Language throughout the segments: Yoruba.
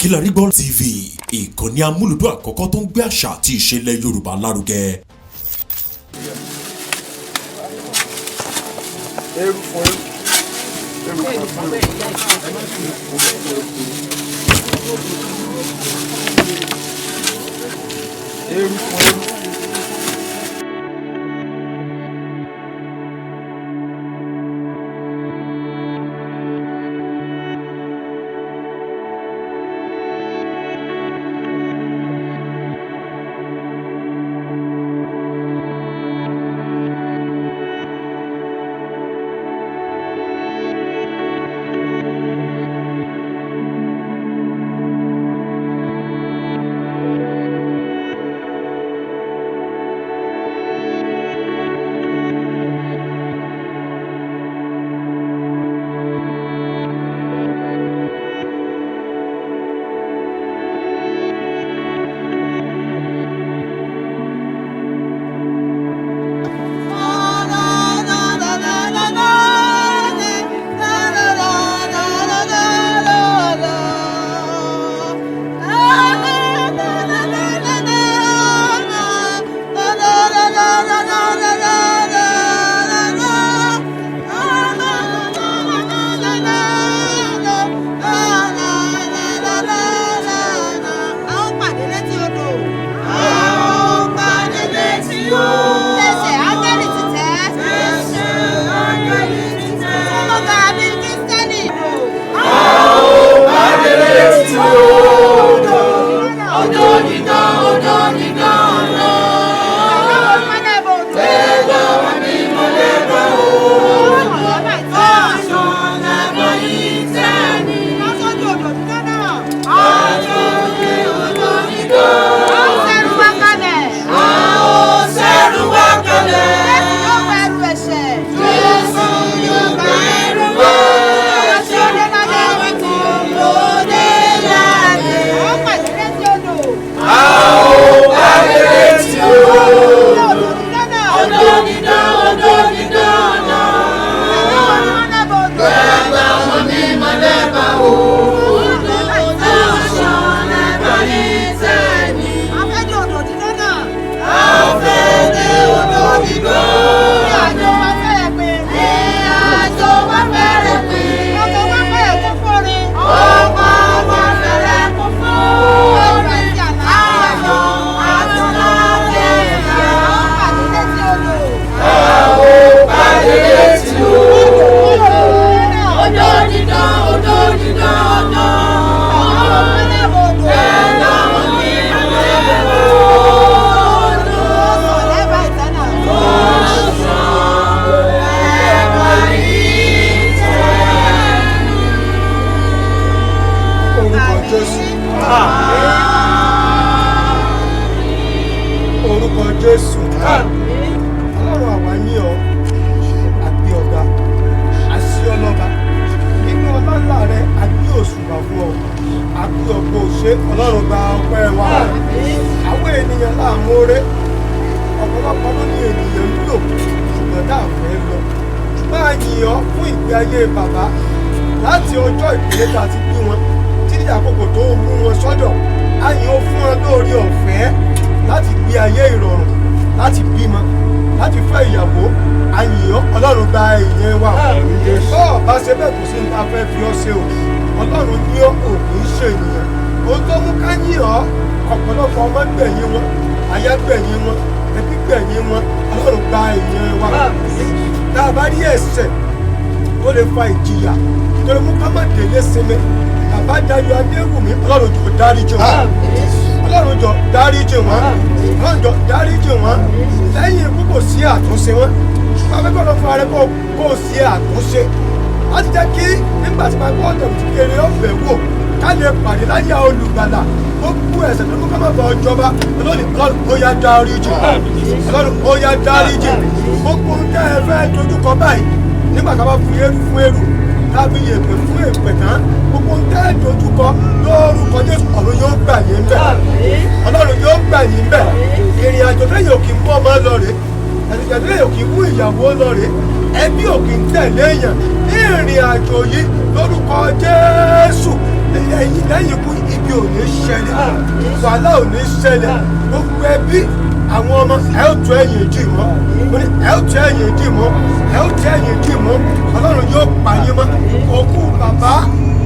Kilarigbo TV, ìkànnì amúlùdún àkọ́kọ́ tó ń gbé àṣà àti ìṣẹ̀lẹ̀ Yorùbá lárugẹ. Eru fún eru. Eru fún eru. Eru fún eru. Orúkọ Jésù. Ọlọ́run àwa yìn ọ́, àgbé ọ̀gá, àṣì ọlọ́ba. Nínú ọlá ńlá rẹ, àgbé òṣùbà fún ọ, àgbé ọ̀pọ̀ òṣè. Ọlọ́run gba ọpẹ́ wa. Àwọn ènìyàn láàmú oré, ọ̀pọ̀lọpọ̀ ló ní ènìyàn ń lò, ṣùgbọ́n tá a fẹ́ lọ. Ṣùgbọ́n a yìn ọ́ fún ìgbé ayé bàbá láti ọjọ́ ìpínlẹ̀ tá a ti bí wọn títí àkókò tó mú wọn sọ́dọ̀. A yìn ọ́ fún wọn lórí ọ̀fẹ́ láti gbé ayé ìrọ̀rùn, láti bímọ, láti fẹ́ ìyàwó. A yìn ọ́, Ọlọ́run gba ìyẹn wa. Bọ́ọ̀ bá ṣe bẹ́ẹ̀ kò sí ní ta fẹ́ fi ọ́ ṣe o. Ọlọ́run ní ọ́, ò kì í ṣe ènìyàn. Ohun tó mú ká yìn ọ́, ọ̀pọ̀lọpọ̀ ọmọ gbẹ̀yìn wọn, aya gbẹ̀yìn wọn, ẹbí gbẹ̀yìn wọn. Ọlọ́run gba ìyẹn wa. Tá a bá rí ẹ̀ṣẹ̀ tó lè fa ìjìyà tó lè mú ká má délé sinmi, bàbá Dayọ̀ Adéwùmí, Ọlọ́run jọ̀ọ́ dáríjì wọ́n. Ọlọ́run jọ̀ọ́ dáríjì wọ́n. Ọlọ́run jọ̀ọ́ dáríjì wọ́n. Lẹ́yìn ikú kò sí àtúnṣe wọn. Bàbá gbọ́dọ̀ fún ara kó o sí àtúnṣe láti jẹ́ kí nígbà tí máa gbọ́ ọ̀tọ̀ kéré ọ̀fẹ́ wò ká lè pàdé láyà olùgbàlà. Gbogbo ẹ̀ṣẹ̀ tó mú ká má bọ̀ ọjọba, Ọlọ́run ó yá dáríjì. Ọlọ́run ó yá dáríjì. Gbogbo ohun tẹ́ ẹ fẹ́ dojúkọ báyìí nígbà tá a bá fi eru fún eru tàbí èpè fún èpè tán, gbogbo ohun tẹ́ ẹ dojúkọ lórúkọ Jésù, Ọ̀run yóò gbà yín bẹ̀. Ọlọ́run yóò gbà yín bẹ̀. Ìrìn àjò tẹ́yìn òkì mú ọmọ lọ rèé, ìrìn àjò tẹ́yìn òkì mú ìyàwó lọ rèé, ẹbí òkì ń tẹ̀lé èèyàn ní ìrìn àjò yìí lórúkọ Jésù. Ẹ̀yin lẹ́yìn ikú ibi Ibi ò ní ṣẹlẹ̀, wàhálà ò ní ṣẹlẹ̀. Gbogbo ẹbí, àwọn ọmọ, ẹ ó tún ẹ̀yìn dì mọ́. Mo ní ẹ ó tún ẹ̀yìn dì mọ́, ẹ ó tún ẹ̀yìn dì mọ́. Ọlọ́run yóò pa yín mọ́. Òkú bàbá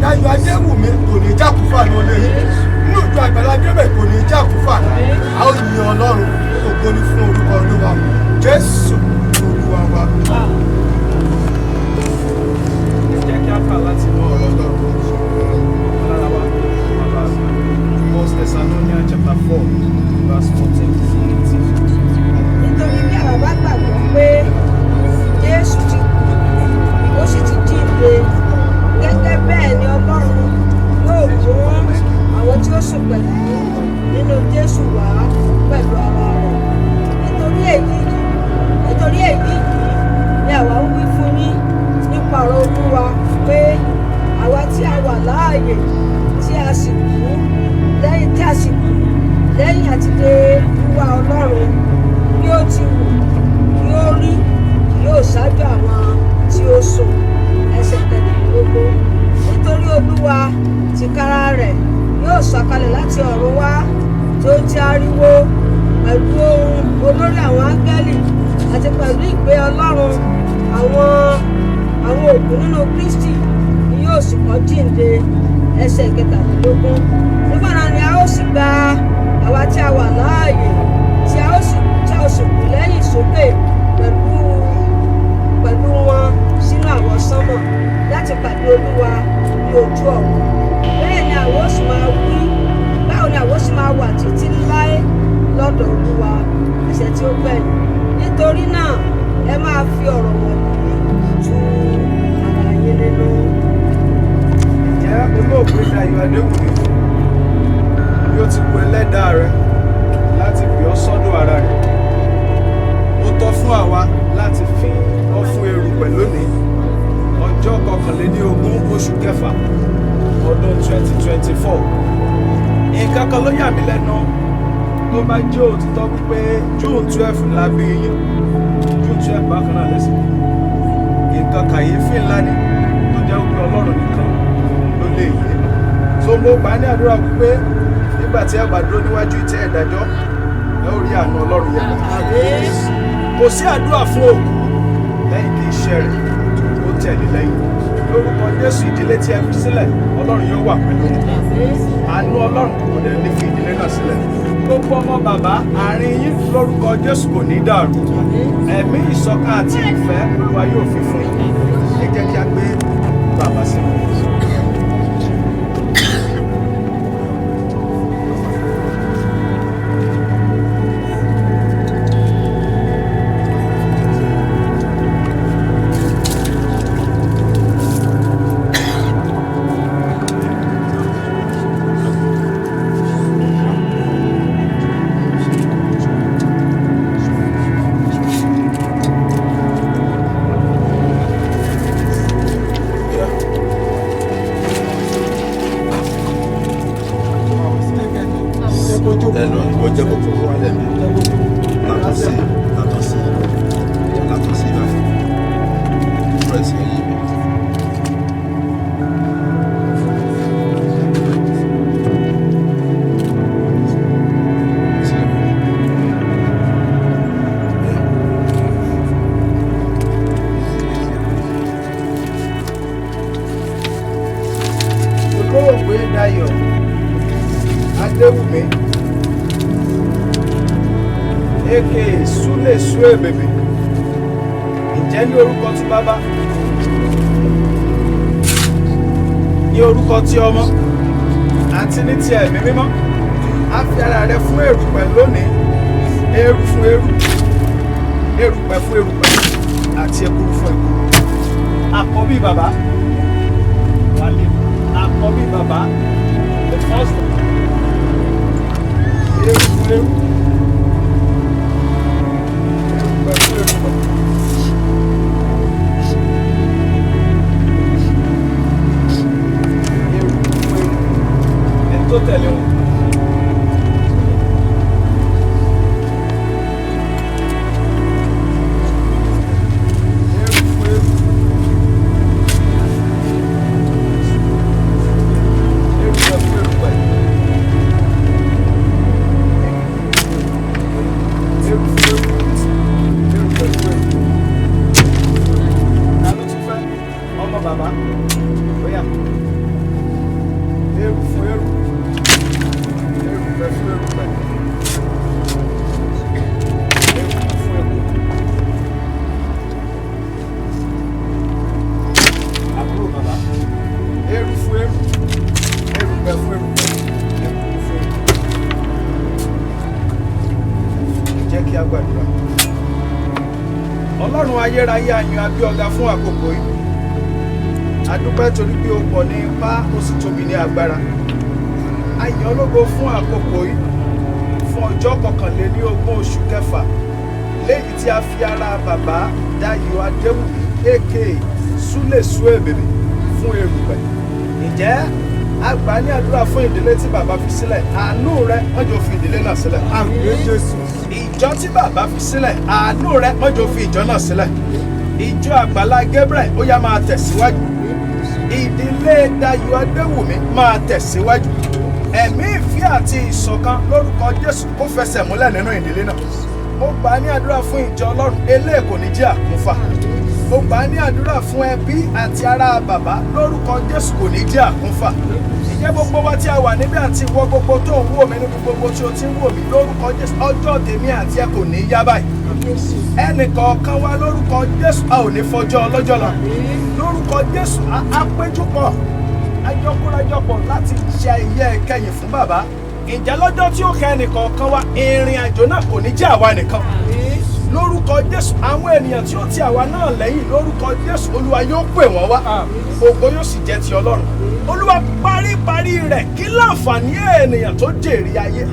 Dayọ̀ Adéwùmí kò ní jákùfà lólè yìí nínú ìjọ Àgbàlá Gabriel, kò ní jákùfà. A ó yin Ọlọ́run. Ògo ni fún orúkọ Olúwa. Jésù Olúwa wa. Ẹ jẹ́ kí a kà láti inú ọ̀rọ̀ Ọlọ́run lára wa bàbá. First Thessalonians chapter 4 verse 14 to 18. Nítorí bí àwa bá gbàgbọ́ pé Jésù ti kú, ó sì ti jíǹde, gẹ́gẹ́ bẹ́ẹ̀ ni Ọlọ́run yóò mú àwọn tí ó sùn pẹ̀lú nínú Jésù wá pẹ̀lú ara rẹ̀. Nítorí èyí yìí ni àwa ń wí fún yín nípa ọ̀rọ̀ Olúwa pé àwa tí a wà láàyè, tí a sì kú lẹ́yìn tí a sì kú lẹ́yìn àti dé wíwá Ọlọ́run, bí ó ti wù kí ó rí, kì yóò ṣáájú àwọn tí ó sùn. Ẹsẹ̀ kẹrìndínlógún. Nítorí Olúwa tìkára rẹ̀ yóò sọ̀kalẹ̀ láti ọ̀run wá tó ti ariwo, pẹ̀lú ohùn olórí àwọn áńgẹ́lì àti pẹ̀lú ìpè Ọlọ́run. Àwọn òkú nínú Kristi ni yóò sì kọ́ jíǹde. Ẹsẹ̀ kẹtàlélógún. Nígbà náà ni a ó sì gba àwa tí a wà láàyè, tí a ó sì kú lẹ́yìn sókè pẹ̀lú wọn sínú àwọsánmọ̀ láti pàdé Olúwa ní ojú ọ̀run. Bẹ́ẹ̀ ni àwọn ó sì máa wí báwo ni àwọn ó sì máa wà títí láé lọ́dọ̀ Olúwa. Ẹsẹ̀ tí ó gbẹ̀yìn. Nítorí náà, ẹ máa fi ọ̀rọ̀ wọ̀nyí tu ara yín nínú. Ǹjẹ́ olóògbé Dayọ̀ Adéwùmí, bí ó ti wu ẹlẹ́dàá rẹ láti pè ọ́ sọ́dọ̀ ara rẹ̀, ó tọ́ fún àwa láti fi ọ́ fún erùpẹ̀ lónìí, ọjọ́ 21 oṣù kẹfà, ọdún 2024. Nǹkan kan ló yà mí lẹ́nu. Tó bá jẹ́ òtítọ́ wípé June 12 la bí yín, June 12 bákan náà lẹ́sìn, nǹkan kàyéfì ńlá ni tó jẹ́ wípé Ọlọ́run nìkan ló lè yé. So mo gbà á ní àdúrà wípé nígbà tí ẹ bá dúró níwájú ìtẹ́ ìdájọ́, ẹ ó rí àánú Ọlọ́run yẹn gbà. Kò sí àdúrà fún òkú lẹ́yìn kí iṣẹ́ rẹ̀ ó tẹ̀lé lẹ́yìn. Lórúkọ Jésù, ìdílé tí ẹ fi sílẹ̀, Ọlọ́run yóò wà pẹ̀lú wọn. Àánú Ọlọ́run kò dẹ̀ ní fi ìdílé náà sílẹ̀. Gbogbo ọmọ bàbá, àárín yín lórúkọ Jésù kò ní dàrú. Ẹ̀mí ìṣọ̀kan àti ìfẹ́, Olúwa yóò fi fún yín. Ẹ jẹ́ kí a gbé bàbá sínú. Ẹnu ìwọ jẹ́ kó kókó wálẹ̀ mi. Látọ̀ sí, látọ̀ sí, látọ̀ sí báyìí. Press ẹ̀yìn mi. Olóògbé Dayọ̀ Adéwùmí, aka Súlè Suebebe, ǹjẹ́ ní orúkọ tí bàbá, ní orúkọ tí ọmọ àti ní ti Ẹ̀mí Mímọ́, a fi ara rẹ fún erùpẹ̀ lónìí, eérú fún eérú, erùpẹ̀ fún erùpẹ̀ àti ekuru fún ekuru. Àkọ́bí bàbá Wálé, àkọ́bí bàbá, the first, eérú fún eérú, erùpẹ̀ fún erùpẹ̀. Eérú fún eérú. Ẹni tó tẹ̀lé wọn. Eérú fún eérú. Erùpẹ̀ fún erùpẹ̀. Bàbá, bóyá eérú fún eérú, erùpẹ̀ fún erùpẹ̀, eku fún eku. Àbúrò bàbá, eérú fún eérú, erùpẹ̀ fún erùpẹ̀, eku fún eku. Jẹ́ kí a gbàdúrà. Ọlọ́run ayérayé, a yìn abíọ́gá fún àkókò yìí. A dúpẹ́ torí pé o pọ̀ ní ipá, ó sì tóbi ní agbára. A yìn ọ́ lógo fún àkókò yìí, fún ọjọ́ 21 oṣù kẹfà léyìí tí a fi ara bàbá Dayọ̀ Adéwùmí, aka Súlè Suebebe, fún erùpẹ̀. Ǹjẹ́ a gbà ní àdúrà fún ìdílé tí bàbá fi sílẹ̀. Àánú rẹ, má jọ̀ọ́ fi ìdílé náà sílẹ̀. Àmín, Jésù. Ìjọ tí bàbá fi sílẹ̀, àánú rẹ, má jọ̀ọ́ fi ìjọ náà sílẹ̀. Ìjọ Àgbàlá Gabriel, ó yá, máa tẹ̀síwájú. Ìdílé Dayọ̀ Adéwùmí máa tẹ̀síwájú. Ẹ̀mí ìfẹ́ àti ìṣọ̀kan, lórúkọ Jésù, kó fẹsẹ̀ múlẹ̀ nínú ìdílé náà. Mo gbà á ní àdúrà fún ìjọ Ọlọ́run eléè, kò ní jẹ́ àkúnfà. Mo gbà á ní àdúrà fún ẹbí àti ará bàbá, lórúkọ Jésù, kò ní jẹ́ àkúnfà. Ìjẹ́ gbogbo wa tí a wà níbí àti ìwọ gbogbo tó ń wò mí níbi gbogbo tí o ti ń wò mí, lórúkọ Jésù, ọjọ́ tèmi àti ẹ kò ní yá báyìí. Ẹnì kọ̀ọ̀kan wa, lórúkọ Jésù, a ò ní fọjọ́ ọlọ́jọ́ lọ. Lórúkọ Jésù, a péjúpọ̀, ajọkúrajọpọ̀ láti ṣe ayẹyẹ ìkẹyìn fún bàbá. Ǹjẹ́ lọ́jọ́ tí ó kẹ́ ẹnì kọ̀ọ̀kan wa, ìrìn àjò náà kò ní jẹ́ àwa nìkan. Lórúkọ Jésù, àwọn ènìyàn tí ó ti àwa náà lẹ́yìn, lórúkọ Jésù, Olúwa yóò pè wọ́n wá. Ògo yóò sì jẹ́ ti Ọlọ́run. Olúwa, paríparí rẹ̀, kí láǹfààní ènìyàn tó jèrè ayé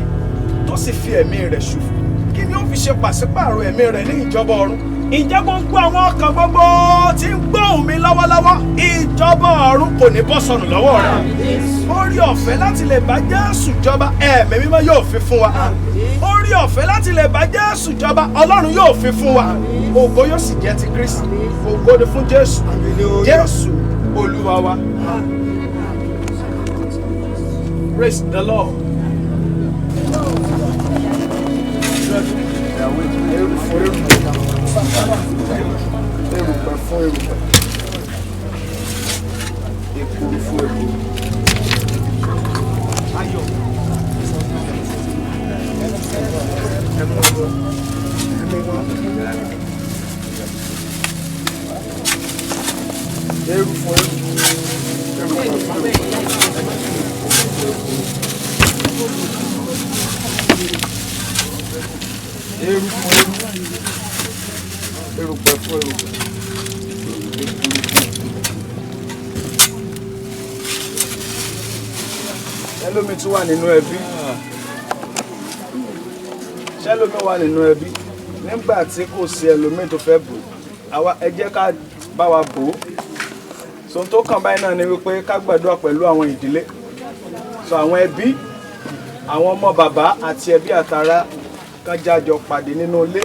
tó sì fi ẹ̀mí rẹ̀ ṣòfò? Kí ni ó fi ṣe pàṣípààrọ̀ ẹ̀mí rẹ̀ ní ìjọba ọ̀run? Ǹjẹ́ gbogbo àwọn ọkàn gbogbo tí ń gbóhùn mi lọ́wọ́lọ́wọ́, ìjọba ọ̀run kò ní bọ́ sọnù lọ́wọ́ rẹ̀. Orí ọ̀fẹ́ láti lè bá Jésù jọba, Ẹ̀mí Mímọ́ yóò fi fún wa. Orí ọ̀fẹ́ láti lè bá Jésù jọba, Ọlọ́run yóò fi fún wa. Ògo yóò sì jẹ́ ti Kristi. Ògo ni fún Jésù. Jésù Olúwa wa. Praise the Lord. Eérú fún eérú, erùpẹ̀ fún erùpẹ̀, ekuru fún ekuru. Ayọ̀, ẹ mú ọ ẹ mú wá. Eérú fún eérú, erùpẹ̀ fún erùpẹ̀. Eérú fún eérú, erùpẹ̀ fún erùpẹ̀, ekuru fún ekuru. Ṣẹlómi tún wà nínú ẹbí? Ṣẹlómi wà nínú ẹbí? Nígbà tí kò sí ẹlòmíì tó fẹ́ bò, àwa ẹ jẹ́ ká bá wa bò ó. So tó kàn báyìí náà ni wípé ká gbàdúrà pẹ̀lú àwọn ìdílé, so àwọn ẹbí, àwọn ọmọ bàbá àti ẹbí àtàrà kan jájọ pàdé nínú ilé.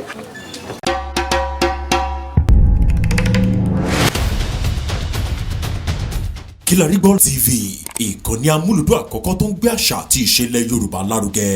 Kílárígbọ́ TV, ìkànnì amúlùdún àkọ́kọ́ tó ń gbé àṣà àti ìṣẹ̀lẹ̀ Yorùbá lárugẹ.